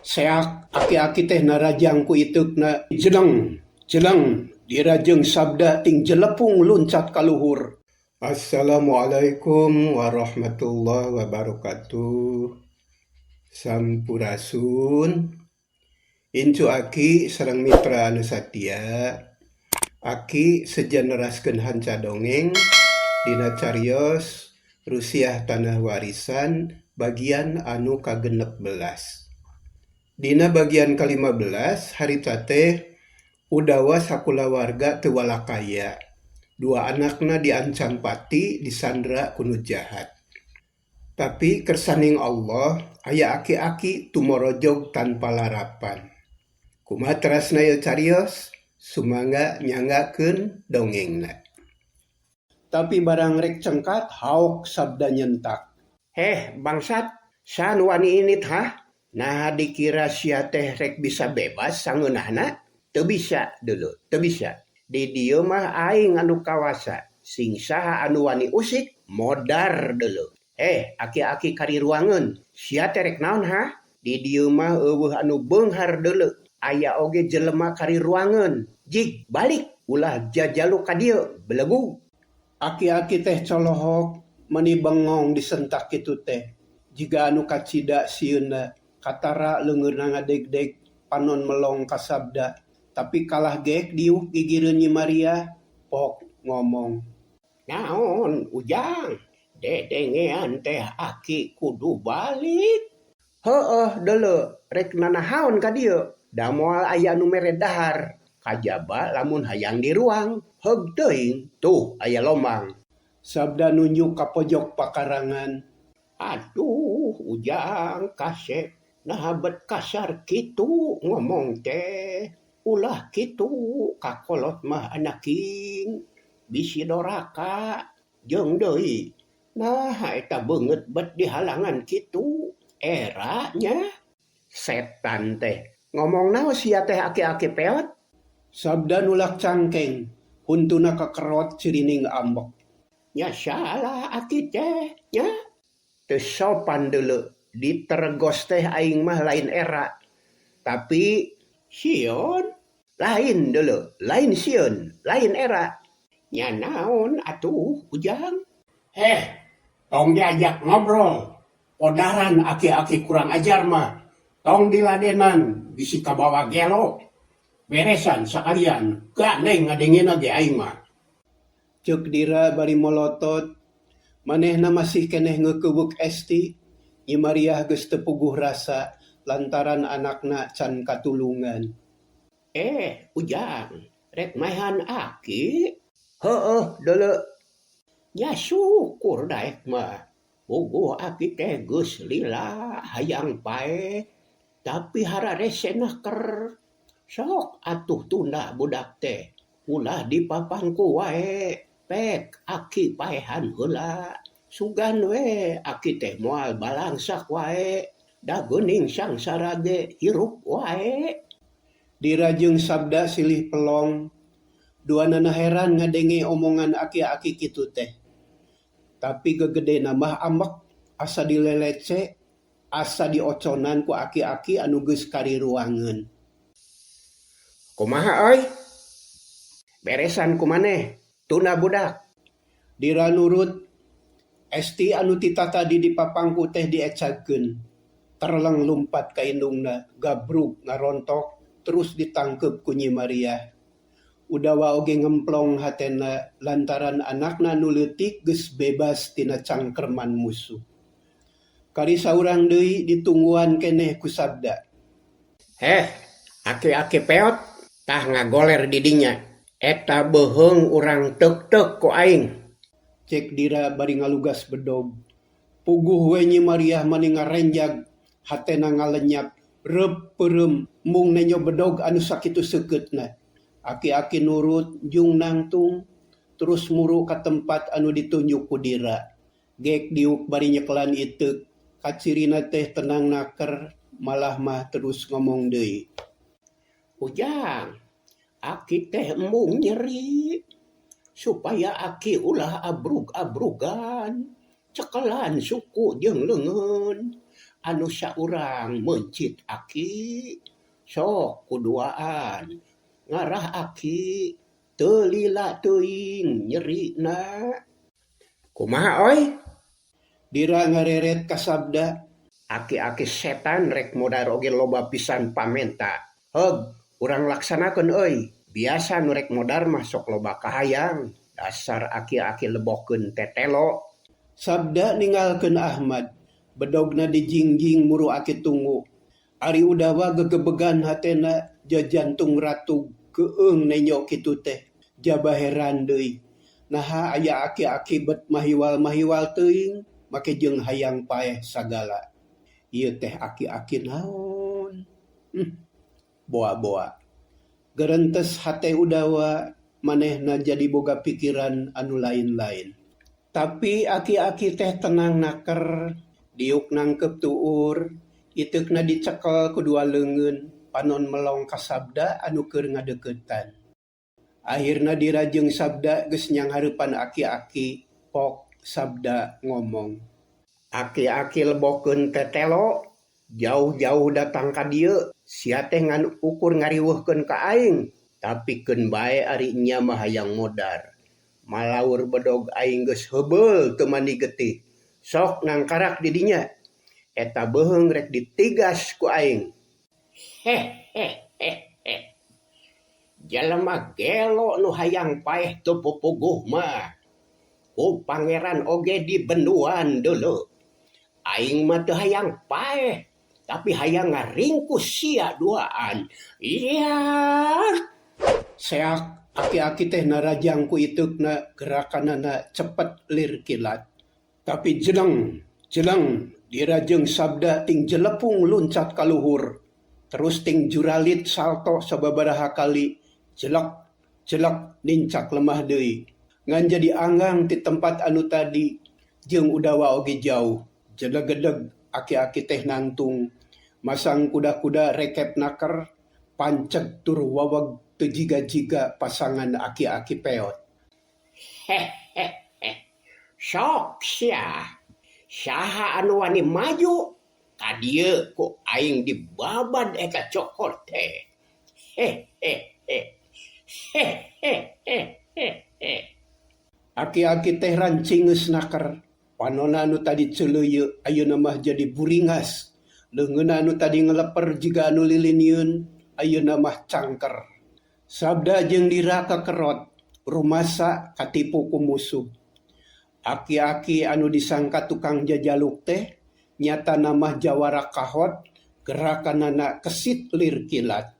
Seak aki-aki teh narajang ku iteukna jeleng jeleng Dira jeung Sabda ting jelepung luncat ka luhur. Assalamualaikum warahmatullahi wabarakatuh. Sampurasun. Incu Aki sareng mitra anu satia. Aki sejen neraskeun hanca dongeng dina carios Rusiah Tanah Warisan bagian anu ka-16. Dina bagian ka-15 harita teh Udawa sakulawarga teu walakaya. Dua anakna diancam pati disandra ku nu jahat. Tapi kersaning Allah aya aki-aki tumorojog tanpa larapan. Kumaha terasna ieu carios? Sumangga nyanggakeun dongengna. Tapi barang rek cengkat haok Sabda nyentak. Heh bangsat, saha nu wani indit hah? Naha dikira sia teh rek bisa bebas sangeunahna? Teu bisa deuleu, teu bisa. Di dieu mah aing anu kawasa, sing saha anu wani usik modar deuleu. Heh aki-aki kariruangeun, sia teh rek naon hah? Di dieu mah euweuh anu beunghar deuleu, aya oge jelema kariruangeun. Jig balik ulah jajalu ka dieu, belegug. Aki-aki teh colohok meuni bengong disentak kitu teh. Jiga anu kacida sieunna. Katara leungeurna ngadegdeg, panon melong ka Sabda. Tapi kalah gek diuk gigireun Nyi Maria, pok ngomong. Naon Ujang, dedengean teh aki kudu balik. Heueuh deuleu, rek nanahaon ka dieu, da moal aya nu mere dahar. Kajaba lamun hayang diruang, heug teuing, tuh aya lomang. Sabda nunjuk ka pojok pakarangan. Aduh Ujang kasep. Naha bet kasar kitu ngomong teh. Ulah kitu kakolot mah anaking. Bisi doraka. Jeung deui. Naha eta beungeut bet dihalangan kitu. Era nya. Setan teh. Ngomong naon sia teh aki-aki peot? Sabda nulak cangkeng. Huntuna kakerot cirining ambek. Nya salah aki teh nya. Teu sopan deuleu. Ditergos teh aing mah lain era. Tapi sieun lain deuleu, lain sieun, lain era. Nya naon atuh Ujang? Heh, tong diajak ngobrol. Podaran aki-aki kurang ajar mah. Tong diladenan bisi kabawa gelo. Beresan sakalian, gandeng ngadengena ge aing mah. Ceuk Dira bari molotot, manehna masih keneh ngeukeweuk Esti. Nyi Mariah geus teu puguh rasa lantaran anakna can katulungan. Eh, Ujang, rek maehan aki? Heueuh deuleu. Nya syukur daek mah. Puguh aki teh geus lila hayang paeh, tapi hararese naker. Sok atuh tunda budak teh, ulah dipapangku wae. Pek aki paehan heula. Sugan we aki teh moal balangsak wae, da geuning sangsara ge hirup wae. Dira jeung Sabda silih pelong, duanana heran ngadenge omongan aki-aki kitu teh. Tapi gegedena mah ambek asa dilelece, asa dioconan ku aki-aki anu geus kariruangeun. Kumaha euy? Beresan ku maneh, tunda budak. Dira nurut, Esti anu ti tatadi dipapangku teh diecagkeun. Terleng lumpat ka indungna, gabrug ngarontok, terus ditangkeup ku Nyi Maria. Udawa oge ngemplong hatena lantaran anakna nu leutik geus bebas tina cangkerman musuh. Kari saurang deui ditungguan keneh ku Sabda. Heh, aki-aki peot, tah ngagoler di dinya. Eta beuheung urang teuk-teuk ku aing. Cek Dira bari ngalugas bedog. Puguh we Nyi Mariah mani ngarenjag, hatena ngalenyap, reup peureum mung nenjo bedog anu sakitu seukeutna. Aki-aki nurut jung nangtung, terus muru ka tempat anu ditunjuk ku Dira. Gek diuk bari nyekelan iteuk, kacirina teh tenang naker, malah mah terus ngomong deui. Ujang, aki teh embung nyeri. Supaya aki ulah abrug-abrugan, cekelan suku jeung leungeun. Anu saurang meuncit aki. Sok kuduaan ngarah aki teu lila teuing nyerina. Kumaha oy? Dira ngareret ka Sabda. Aki-aki setan rek modar oge loba pisan pamenta. Heug, urang laksanakeun euy. Biasa nu rek modar mah sok loba kahayang. Dasar aki-aki lebokeun tetelo. Sabda ninggalkeun Ahmad. Bedogna dijingjing muru aki tungu. Ari Udawa gegebegan hatena ja jantung ratug keueung nenjo kitu teh. Jaba heran deui, naha aya aki-aki bet mahiwal-mahiwal teuing make jeung hayang paeh sagala. Ieu teh aki-aki naon? Huh, boa-boa. Gerentes hate Udawa, manehna jadi boga pikiran anu lain-lain. Tapi aki-aki teh tenang naker, diuk nangkeup tuur, iteukna dicekel ku dua leungeun, panon melong ka Sabda anu keur ngadeuketan. Ahirna Dira jeung Sabda geus nyanghareupan aki-aki, pok Sabda ngomong. Aki-aki lebokeun tetelo, jauh-jauh datang ka dieu, sia teh ngan ukur ngariweuhkeun ka aing, tapi keun bae ari nya mah hayang modar. Malaur bedog aing geus heubeul teu mandi getih. Sok nangkarak di dinya. Eta beuheung rek ditigas ku aing. Heheheheh. Jelema gelo nu hayang paeh teu pupuguh mah. Ku pangeran oge dibenduan deuleu. Aing mah teu hayang paeh, tapi hayang ngaringkus sia duaan. Iyaah. Seak aki-aki teh narajang ku iteukna gerakanana cepet lir kilat. Tapi jeleng, jeleng, Dira jeung Sabda ting jelepung luncat ka luhur. Terus ting juralit salto sababaraha kali, jelek, jelek nincak lemah deui. Ngan jadi anggang ti tempat anu tadi, jeung Udawa oge jauh. Jelegedeg aki-aki teh nangtung, masang kuda-kuda rekep naker, panceg tur waweg teu jiga-jiga pasangan aki-aki peot. Heheheh, sok sia, saha anu wani maju ka dieu ku aing dibabad eta cokor teh. Heheheh, heheheheheh. Aki-aki teh rancingeus naker, panonna anu tadi ceuleuyeu ayeuna mah jadi buringas, leungeunna anu tadi ngeleper jiga anu lilinieun ayeuna mah cangker. Sabda jeung Dira kakerot, rumasa katipu ku musuh. Aki-aki anu disangka tukang jajaluk teh nyatana mah jawara kahot, gerakanana kesit lir kilat.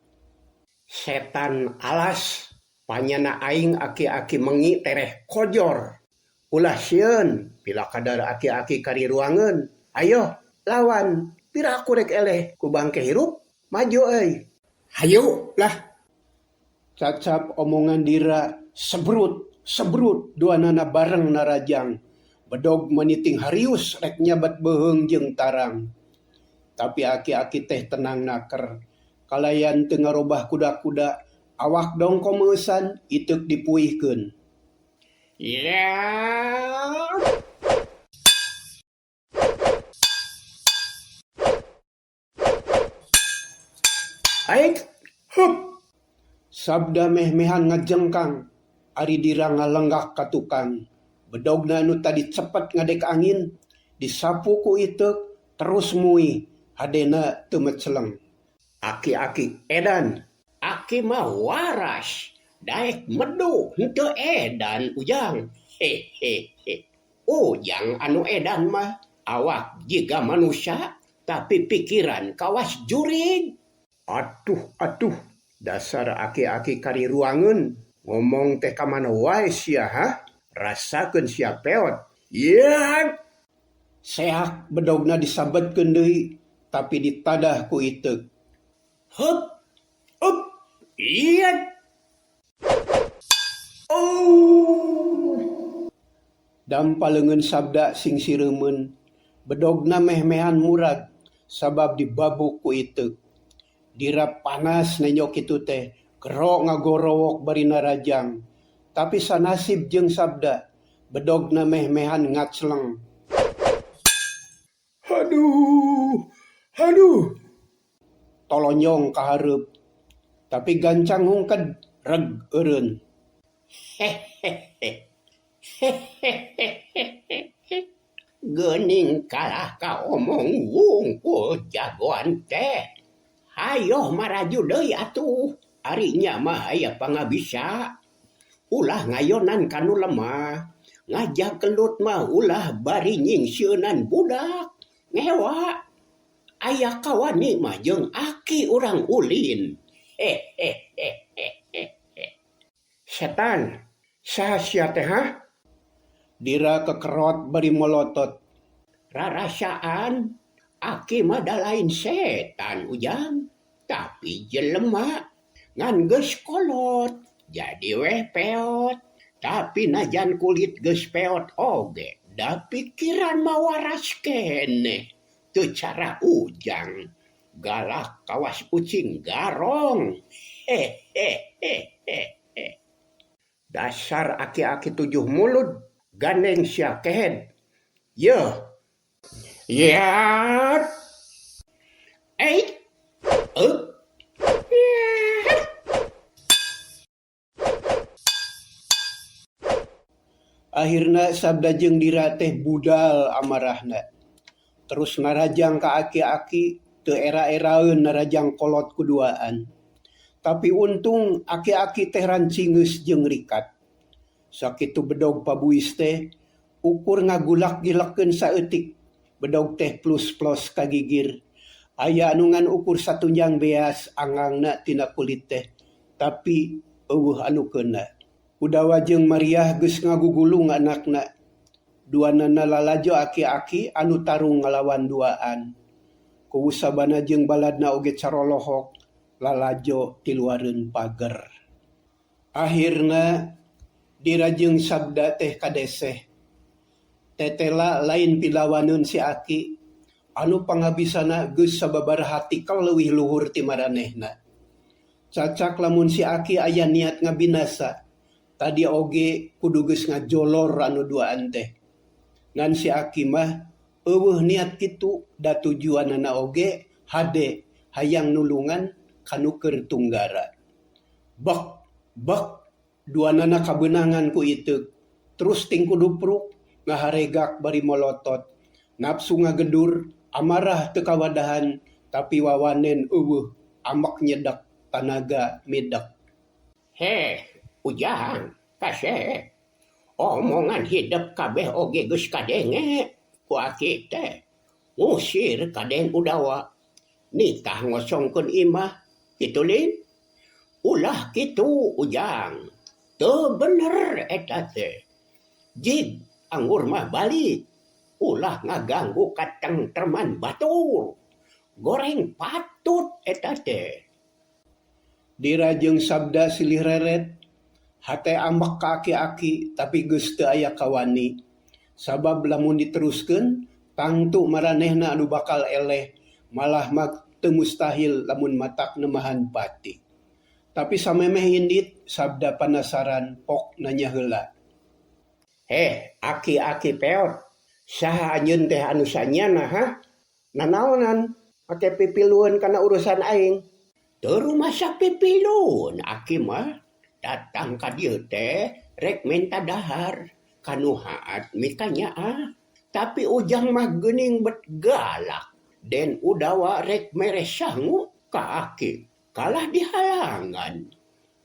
Setan alas, panyana aing aki-aki mengi tereh kojor. Ulah sieun, pila kadar aki-aki kariruangeun. Ayo, lawan, piraku rek eleh ku bangke hirup, maju euy. Hayu lah. Cacap omongan Dira, sebrut, sebrut duanana bareng narajang. Bedog meniting harius rek nyabat beuheung jeung tarang. Tapi aki-aki teh tenang naker. Kalayan teu ngarobah kuda-kuda, awak dongko meueusan iteuk dipuihkeun. Yeah. Aik, hup. Sabda meh-mehan ngajengkang, ari Dira ngalenggak ka tukang. Bedogna anu tadi cepet ngadek angin, disapu ku iteuk terus muih, hadena teu meceleng. Aki-aki edan. Aki mah waras, daek medu henteu edan ujang. Hehehe. Ujang anu edan mah awak jiga manusia, tapi pikiran kawas jurig. Atuh atuh, dasar aki-aki kariruangeun, ngomong teh ka mana wae sia hah? Rasakeun sia peot. Yeak! Seak bedogna disabetkeun deui, tapi ditadah ku iteuk. Heup! Up! Iet! Oh! Dampa leungeun Sabda sing sireumeun, bedogna meh-mehan murag sabab dibabuk ku iteuk. Dira panas nenjo kitu teh, gero ngagorowok bari narajang. Tapi sanasib jeung Sabda, bedogna meh-mehan ngacleng. Haduh, Haduh! Tolonyong ka hareup. Tapi gancang hungked, reg eureun. Hehehe. Hehehehe. Geuning kalah ka omong wungkul jagoan teh. Hayoh maraju deui atuh, ari nya mah aya pangabisa. Ulah ngayonan ka nu lemah, ngajak gelut mah ulah bari nyingsieunan budak. Ngewa, aya kawani mah jeung aki urang ulin. Hehehehe. Setan, saha sia teh hah? Dira kekerot bari molotot. Rarasaan, aki mah da lain setan Ujang, tapi jelema ngan geus kolot jadi weh peot. Tapi najan kulit geus peot oge da pikiran mah waras keneh. Teu cara Ujang, galak kawas ucing garong. Hehehehe. Dasar aki-aki tujuh mulud, gandeng sia kehed. Yeuh. Yat. Eit. Eup. Yat. Akhirna Sabda jeung Dira teh budal amarahna. Terus narajang ka aki-aki teu era-eraeun narajang kolot kuduaan. Tapi untung aki-aki teh rancingeus jeung rikat. Sakitu bedog pabuis teh ukur ngagulak-gilekkeun saeutik bedog teh plus-plos ka gigir. Aya anu ngan ukur satunjang beas angangna tina kulit teh, tapi eueuh anu keuna. Udawa jeung Mariah geus ngagugulung anakna. Duanana lalajo aki-aki anu tarung ngalawan duaan. Kuwu sabana jeung baladna oge carolohok lalajo tiluareun pager. Akhirna Dira jeung Sabda teh kadeseh. Tetela lain pilawaneun si aki anu pangabisana geus sababaraha tikel leuwih luhur ti maranehna. Cacak lamun si aki aya niat ngabinasa, tadi oge kudu geus ngajolor anu duaan teh. Ngan si aki mah eueuh niat kitu da tujuanana oge hade hayang nulungan kanu keur tunggara. Bek bek duanana kabeunangan ku iteuk, terus tingkudupruk ngaharegak bari molotot. Nafsu ngagedur, amarah teu kawadahan, tapi wawanen eueuh, amek nyedek, tanaga midek. Heh, Ujang, kasep. Omongan hidep kabeh oge geus kadenge ku aki teh. Ngusir ka Den Udawa, nitah ngosongkeun imah, kitu lin? Ulah kitu Ujang, teu bener eta teh. Jig anggur mah balik, ulah ngaganggu katengtreman batur. Goreng patut eta teh. Dira jeung Sabda silih reret, hate ambek ka aki-aki tapi geus teu aya kawani. Sabab lamun diteruskeun tangtu maranehna anu bakal eleh, malah mah teu mustahil lamun matak nemahan pati. Tapi samemeh indit, Sabda panasaran pok nanya heula. Heh, aki-aki peot, saha anjeun teh anu sanyana hah? Nanaonan make pipilueun kana urusan aing? Teu rumasa pipilueun aki mah, datang ka dieu teh rek menta dahar kanu haat mikanyaah. Tapi Ujang mah geuning bet galak. Den Udawa rek mere sangu ka aki, kalah dihalangan.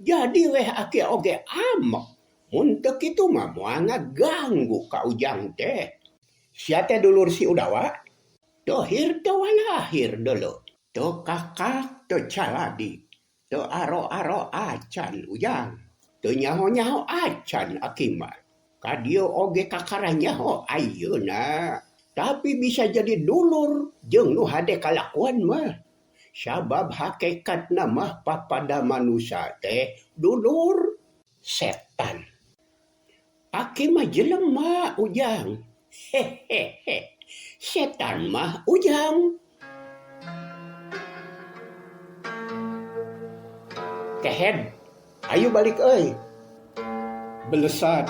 Jadi weh aki oge amek, mun teu kitu mah moal ngaganggu ka Ujang teh. Sia teh dulur si Udawa? Teu hir teu walahir deuleu, teu kakak teu caladi, teu aro-aro acan Ujang. Teu nyaho-nyaho acan aki mah. Ka dieu oge kakara nyaho ayeuna. Tapi bisa jadi dulur jeung nu hade kalakuan mah. Sabab hakekatna mah papada manusa teh dulur. Setan. Aki mah jelema Ujang. Hehehe. Setan mah Ujang. Kehed, ayo balik euy. Belesat,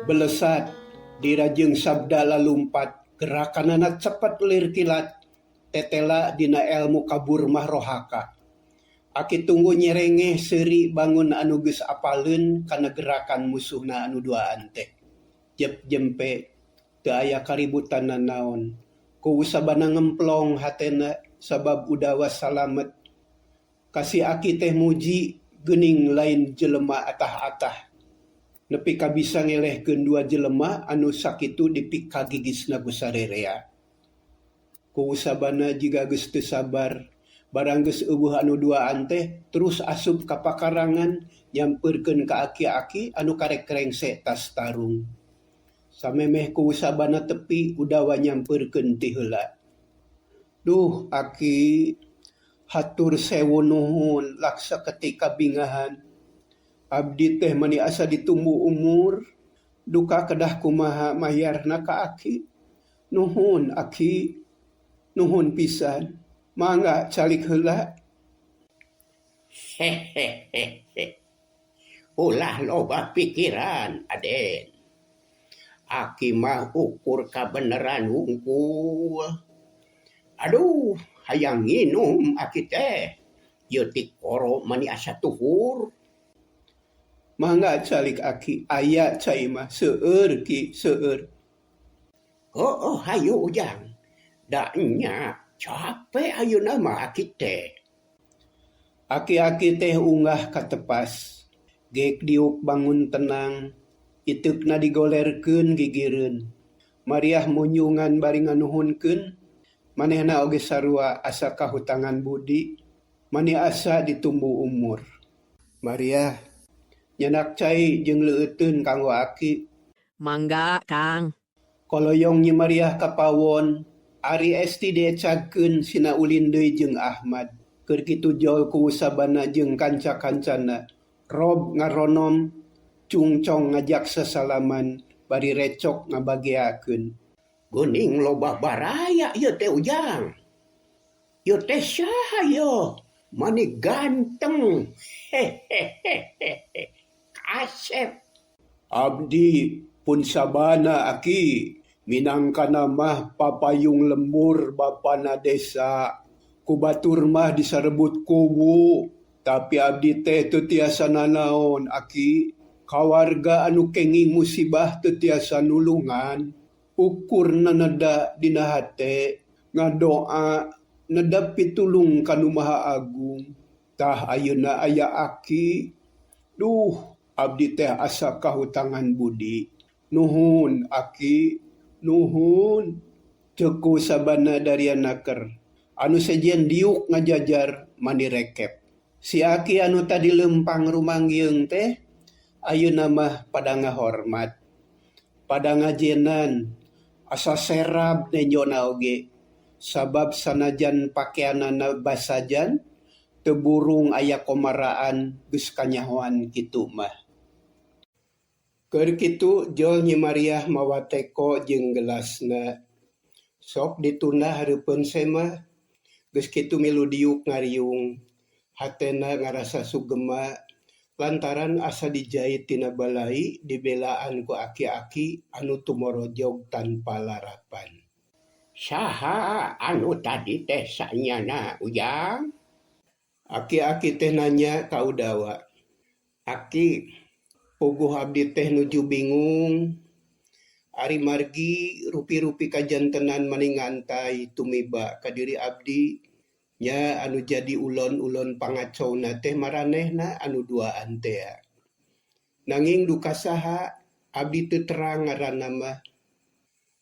belesat, Dira jeung Sabda lalumpat, gerakanana cepet lir kilat. Tetela dina elmu kabur mah rohaka. Aki tunggu nyerengeh seuri bangun anu geus apaleun kana gerakan musuhna anu duaan teh. Jep jempe, teu aya kaributan nanaon. Ku Usabana ngemplong hatena sabab Udawa salamet. Ka si Aki teh muji geuning lain jelema atah-atah. Nepi ka bisa ngelehkeun dua jelema anu sakitu dipikagigisna ku sarerea. Ku Usabana jiga geus teu sabar. Barang geus euweuh anu duaan teh terus asup ka pakarangan nyampeurkeun ka aki-aki anu karek rengse tas tarung. Samemeh ku Usabana tepi Udawa nyampeurkeun ti heula. Duh Aki, hatur sewu nuhun laksa ketik kabingahan. Abdi teh mani asa ditumbu umur, duka kedah kumaha mayarna ka Aki. Nuhun Aki, nuhun pisan. Mangga calik heula. Hehehehe. Ulah loba pikiran, Aden. Aki mah ukur kabeneran hungkul. Aduh, hayang nginum aki teh. Ieu tikoro mani asa tuhur. Mangga calik Aki, aya cai mah seueur Ki, seueur. Heueuh hayu Ujang. Da nya cape ayeuna mah aki teh. Aki-aki teh unggah ka tepas. Geek diuk bangun tenang, iteukna digolerkeun gigireun. Mariah munjungan bari nganuhunkeun, manehna oge sarua asa kahutangan budi, mani asa ditumbu umur. Mariah, nyandak cai jeung leueuteun kanggo Aki. Mangga, Kang. Koloyong Nyi Mariah ka pawon, ari Esti diecagkeun sina ulin deui jeung Ahmad. Keur kitu jol ku Usabana jeung kanca-kancana. Rob ngaronom, cungcong ngajak sasalaman bari recok ngabageakeun. Geuning loba baraya ieu teh Ujang. Ieu teh saha ieu? Mani ganteng. Hehehehe. Kasep. Abdi pun Sabana Aki, minangkana mah papayung lembur bapana desa. Ku batur mah disarebut kuwu, tapi abdi teh teu tiasa nanaon Aki. Kawarga anu kenging musibah teu tiasa nulungan. Ukur naneda dina hate, ngadoa nedap pitulung ka Nu Maha Agung. Tah ayeuna aya Aki. Duh, abdi teh asa kahutangan budi. Nuhun Aki, nuhun. Ceuk ku Sabana daria naker. Anu sejen diuk ngajajar mani rekep. Si Aki anu tadi leumpang rumanggieung teh ayeuna mah pada ngahormat. Pada ngajenan asa serab nenjona oge. Sabab sanajan pakeanana basajan teu burung aya komaraan geus kanyahoan kitu mah. Keur kitu jol Nyi Mariah mawa teko jeung gelasna. Sok ditunda hareupeun semah. Geus kitu milu diuk ngariung. Hatena ngarasa sugema lantaran asa dijait tina balai dibelaan ku aki-aki anu tumorojog tanpa larapan. Saha anu tadi teh sanyana Ujang? Aki-aki teh nanya ka Udawa. Aki, puguh abdi teh nuju bingung. Ari margi rupi-rupi kajantenan mani ngantai tumiba ka diri abdi. Nya anu jadi ulon-ulon pangacowna teh maranehna anu duaan tea. Nanging duka saha abdi teu terang ngaranna mah.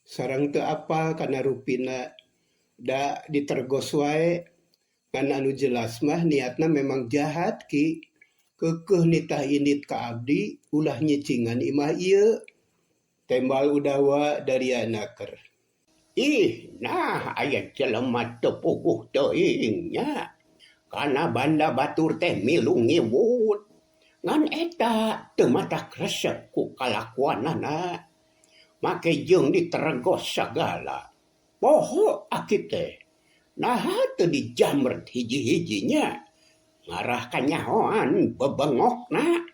Sareng teu apal kana rupina. Da ditergos wae ngan anu jelas mah niatna memang jahat Ki. Keukeuh nitah indit ka abdi ulah nyicingan imah ieu. Tembal Udawa daria naker. Ih, nah aya jelema teu puguh teuing nya. Kana banda batur teh milu ngiwut. Ngan eta teu matak resep ku kalakuanana. Make jeung diteregos sagala. Poho aki teh. Naha teu dijamret hiji-hiji nya. Ngarah kanyahoan bebengokna.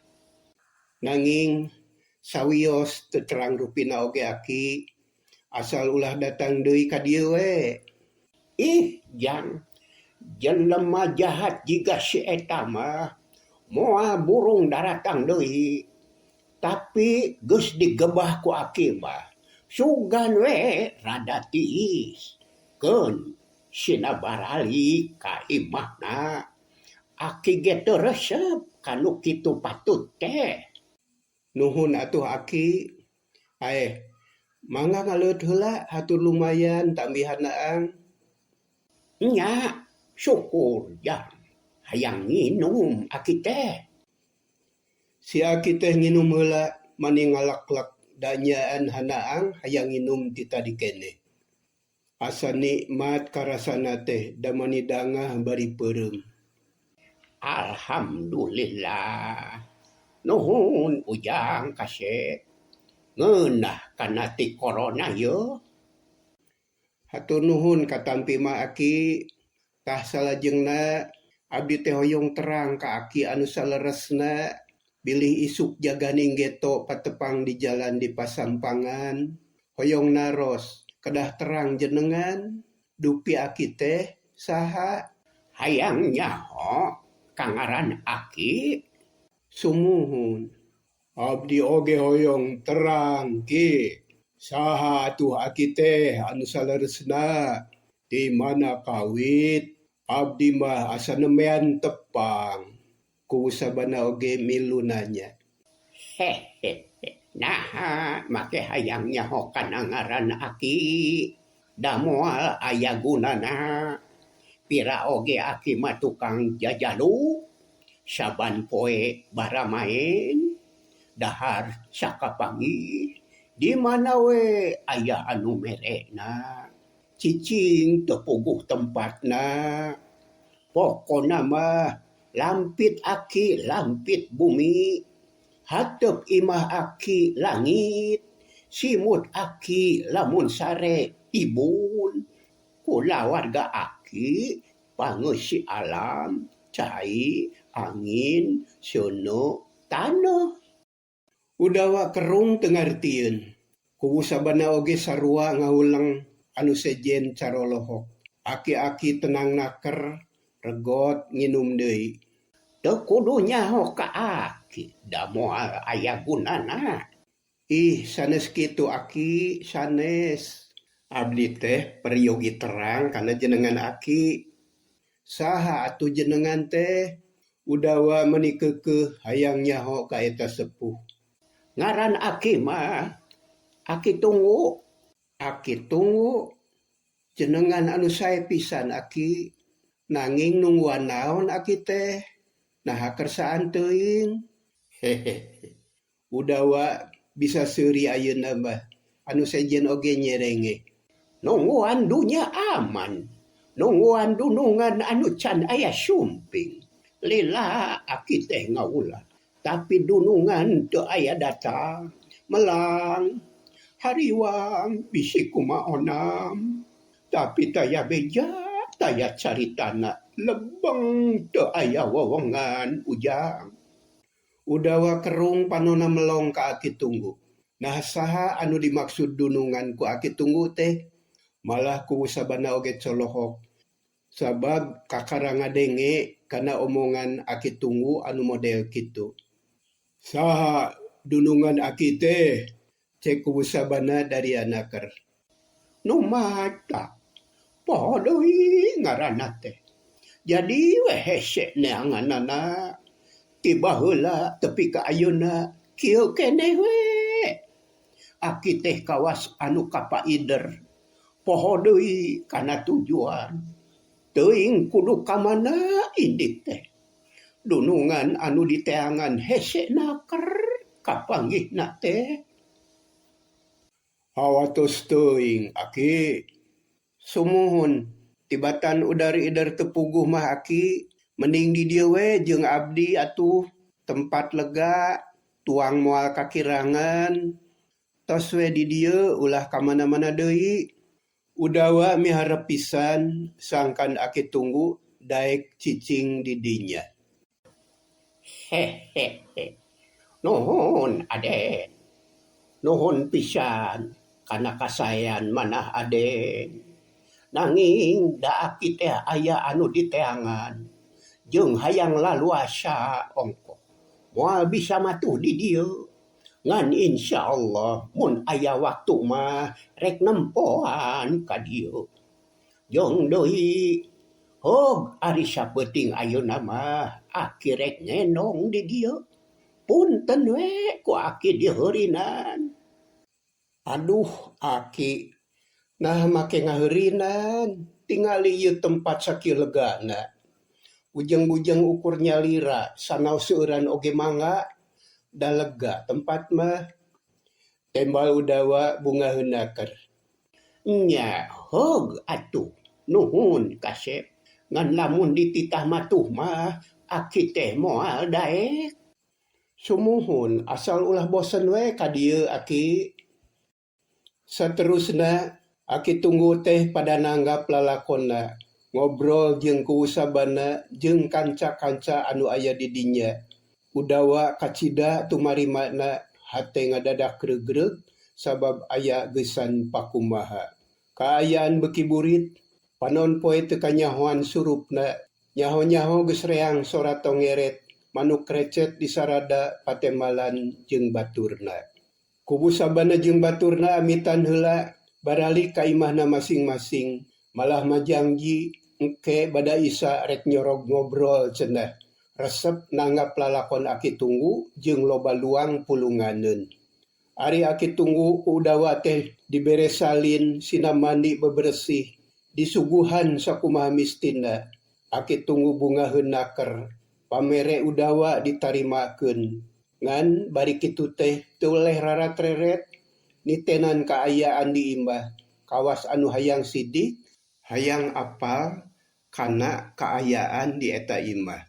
Nanging sawios teu terang rupina oge Aki. Asal ulah datang deui ka dieu we. Ih, Jang, jelema jahat jiga si eta mah moal burung daratang deui. Tapi geus digebah ku aki mah sugan we rada tiis. Keun sina barali ka imahna. Aki ge teu resep ka nu kitu patut teh. Nuhun atuh aki. Aeh, mangga ngaleut heula hatur lumayan tambihan Aang. Nya, syukur Jang. Hayang nginum aki teh. Si aki teh nginum heula mani ngaleklek da nyaan hanaang hayang nginum ti tadi keneh. Asa nikmat karasana teh da mani dangah bari peureum. Alhamdulillah. Nuhun Ujang kasep. Ngeunah kana ti korona yeuh. Hatur nuhun katampi mah aki. Tah salajengna abdi teh hoyong terang ka aki anu saleresna bilih isuk jaganing geto patepang di jalan di pasampangan hoyong naros kedah terang jenengan dupi aki teh saha. Hayang nyaho kangaran aki. Sumuhun. Abdi oge hoyong terang ki. Saha atuh aki teh anu saleresna di mana kawit abdi mah asa nembean tepang. Ku sabana oge milu nanya. Hehehe. Naha make hayang nyaho kana ngaran aki. Da moal aya gunana. Pira oge aki mah tukang jajalu. Saban poe baramaen dahar sakapanggih di mana we aya anu merena cicing teu puguh tempatna pokona mah lampit aki lampit bumi hateup imah aki langit simut aki lamun sare ibun kulawarga aki pangeusi alam cai angin seuneu taneuh. Udawa kerung teu ngartieun. Kuwu sabana oge sarua ngahuleng anu sejen carolohok. Aki-aki tenang naker regot nginum deui. Teu kudu nyaho ka aki da moal aya gunana. Ih sanes kitu aki sanes. Abdi teh peryogi terang kana jenengan aki. Saha atuh jenengan teh? Udawa meuni keukeuh hayang nyaho ka eta sepuh. Ngaran aki mah Aki Tunggu. Aki Tunggu jenengan anu sae pisan aki. Nanging nungguan naon aki teh? Naha kersaan teuing. Hehehe. Udawa bisa seuri ayeuna mah anu sejen oge nyerenge. Nungguan dunya aman. Nungguan dunungan anu can aya sumping. Lila aki teh ngaulah. Tapi dunungan teu aya datang. Melang hariwang bisi kumaonam. Tapi taya beja taya caritana lebeng teu aya wewenngan Ujang. Udawa kerung panona melong ka Aki Tunggu. Nah saha anu dimaksud dunungan ku Aki Tunggu teh? Malah kuwu sabana oge colohok. Sabab kakara ngadenge kana omongan Aki Tunggu anu model kitu. Saha dunungan aki teh? Cek kuwu sabana dari anaker. Nu matak poho deui ngaranna teh. Jadi we hese neanganana. Ti baheula tepi ka ayeuna kieu keneh we. Aki teh kawas anu kapaider. Poho deui kana tujuan. Teuing kudu ka mana indik teh. Dunungan anu diteangan hese naker kapanggihna teh. Hawatos teuing aki. Sumuhun tibatan udar-ider teu puguh mah aki mending di dieu we jeung abdi atuh tempat lega tuang moal kakirangan tos we di dieu ulah ka mana-mana deui. Udawa miharep pisan sangkan Aki Tunggu daek cicing di dinya. Hehehe. Nuhun Aden. Nuhun pisan kana kasaean manah Aden. Nanging da aki teh aya anu diteangan jeung hayang laluasa ongkoh. Moal bisa matuh di dieu. Ngan insyaallah mun aya waktu mah rek nempoan ka dieu. Jeung deui hog ari sapeuting ayeuna mah aki rek ngendong di dieu. Punten we ku aki diheurinan. Aduh aki, naha make ngaheurinan, tingali ieu tempat sakieu legana. Bujeng-bujeng ukur nyalira sanaos seueuran oge mangga, da lega tempat mah. Tembal Udawa bungaheun naker. Nya hog atuh nuhun kasep. Ngan lamun dititah matuh mah aki teh moal daek. Sumuhun asal ulah bosen we ka dieu aki. Saterusna Aki Tunggu teh pada nanggap lalakonna, ngobrol jeung Kuwu Sabana jeung kanca-kanca anu aya di dinya. Udawa kacida tumarimana, hate ngadadak reugreug sabab aya geusan pakumaha. Kaayaan beuki burit, panon poe teu kanyahoan surupna, nyaho-nyaho geus reang sora tongeret, manuk recet disarada patembalan jeung baturna. Kuwu Sabana jeung baturna amitan heula baralik ka imahna masing-masing, malah majangji engke bada Isa rek nyorog ngobrol cenah. Resep nanggap lalakon Aki Tunggu jeung loba luang pulunganeun. Ari Aki Tunggu ku Udawa teh dibere salin sina mandi beberesih, disuguhan sakumaha mistina. Aki Tunggu bungaheun naker, pamere Udawa ditarimakeun. Ngan bari kitu teh teu weleh rarat-reret nitenan kaayaan di imah, kawas anu hayang sidik, hayang apal kana kaayaan di eta imah.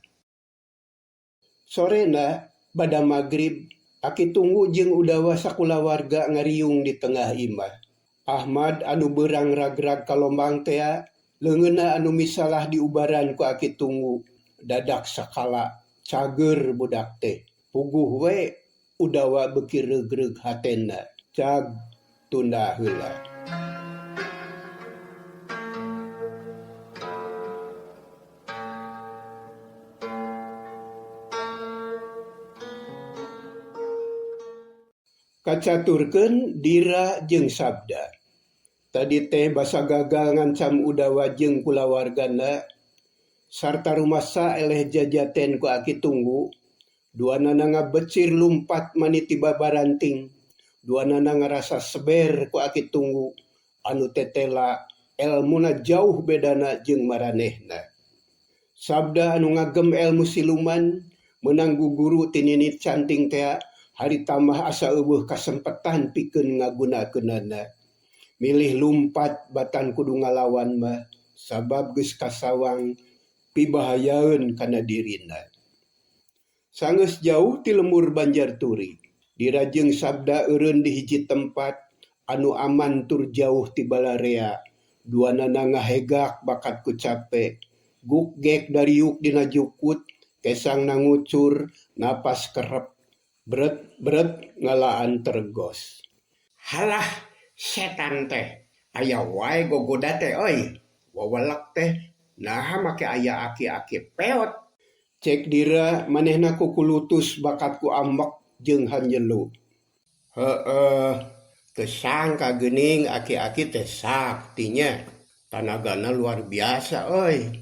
Sorena bada magrib, Aki Tunggu jeung Udawa sakulawarga ngariung di tengah imah. Ahmad anu beurang ragrag ka lombang tea, leungeunna anu misalah diubaran ku Aki Tunggu, dadak sakala cageur budak teh. Puguh we Udawa beuki reugreug hatena. Cag tunda heula. Kacaturkeun Dira jeung Sabda. Tadi teh basa gagal ngancam Udawa jeung kulawargana sarta rumasa eleh jajaten ku Aki Tunggu. Duanana ngabecir lumpat maniti babaranting. Duanana ngarasa seber ku Aki Tunggu anu tetela elmuna jauh bedana jeung maranehna. Sabda anu ngagem elmu siluman meunang guguru ti Nini Canting tea hari tambah asa eueuh kasempetan pikeun ngagunakeunana. Milih lumpat batan kudu ngalawan mah sabab geus kasawang pibahayaeun kana dirina. Sanggeus jauh ti lembur Banjar Turi, Dira jeung Sabda eureun di hiji tempat anu aman tur jauh ti balarea. Duanana ngahegak bakat ku cape, gukgek dariuk dina jukut, kesangna ngucur, napas kerep, bret-bret ngalaan tergos. Halah setan teh, aya wae gogoda teh euy, wawelek teh naha make aya aki-aki peot. Cek Dira manehna kukulutus bakat ku ambek jeung hanjelu. Heueuh, teu sangka geuning aki-aki teh sakti nya. Tanagana luar biasa euy.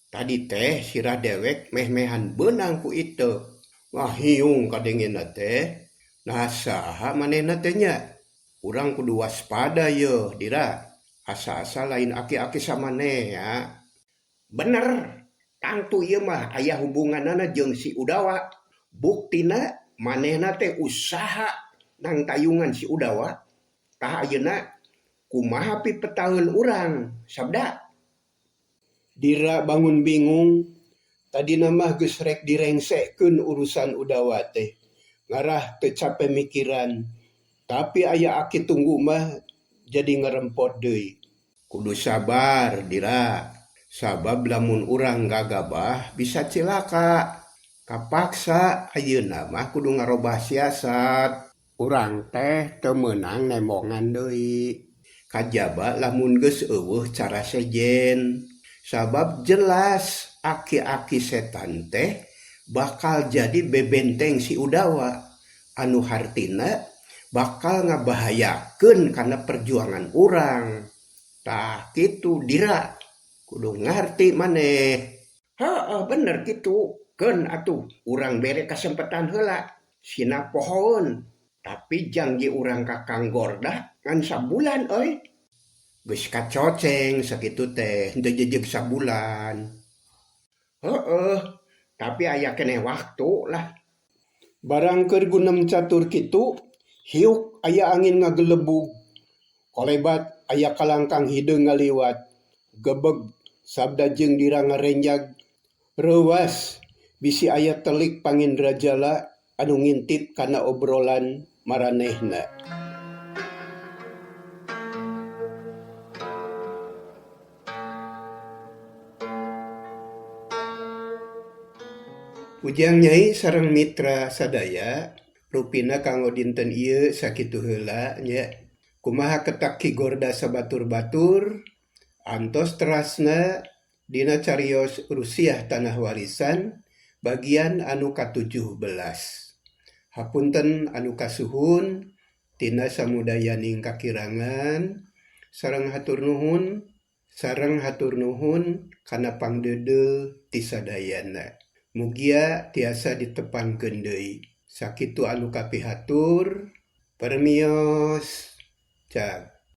Tadi teh sirah dewek meh-mehan beunang ku iteu. Ngahiung kadengena teh. Nah saha manehna teh nya? Urang kudu waspada yeuh Dira. Asa-asa lain aki-aki samanea. Bener. Tangtu ieu mah aya hubunganana jeung si Udawa. Buktina manehna teh usaha nang tayungan si Udawa. Tah ayeuna kumaha pipetaeun urang Sabda? Dira bangun bingung. Tadina mah geus rek direngsekeun urusan Udawa teh. Ngarah teu cape mikiran. Tapi aya Aki Tunggu mah jadi ngarempot deui. Kudu sabar Dira. Sabab lamun urang gagabah bisa cilaka. Kapaksa ayeuna mah kudu ngarobah siasat. Urang teh teu meunang nembongan deui. Kajaba lamun geus eueuh cara sejen. Sabab jelas aki-aki setan teh bakal jadi bebenteng si Udawa anu hartina bakal ngabahayakeun kana perjuangan urang. Tah kitu Dira, kudu ngarti maneh. Heueuh bener kitu, keun atuh urang bere kasempetan heula sina pohoeun. Tapi jangji urang ka Kang Gorda ngan sabulan euy. Geus kacoceng sakitu teh henteu jejeg sabulan. Heueuh, tapi aya keneh waktu lah. Barang keur gunem catur kitu, hiuk aya angin ngagelebug. Kolebat aya kalangkang hideung ngaliwat. Gebeg, Sabda jeung Dira ngarenjag. Reuwas, bisi aya telik pangindrajala anu ngintip kana obrolan maranehna. Ujang Nyai sareng mitra sadaya, rupina kanggo dinten ieu sakitu heula nya. Kumaha ketak Ki Gorda sabatur-batur, antos terasna dina carios Rusiah Tanah Warisan bagian anu ka-17. Hapunten anu kasuhun tina samudayaning kakirangan sareng hatur nuhun sareng hatur nuhun kana pangdeudeuh ti sadayana. Mugia tiasa ditepangkeun deui. Sakitu anu kapihatur, permios. Cag.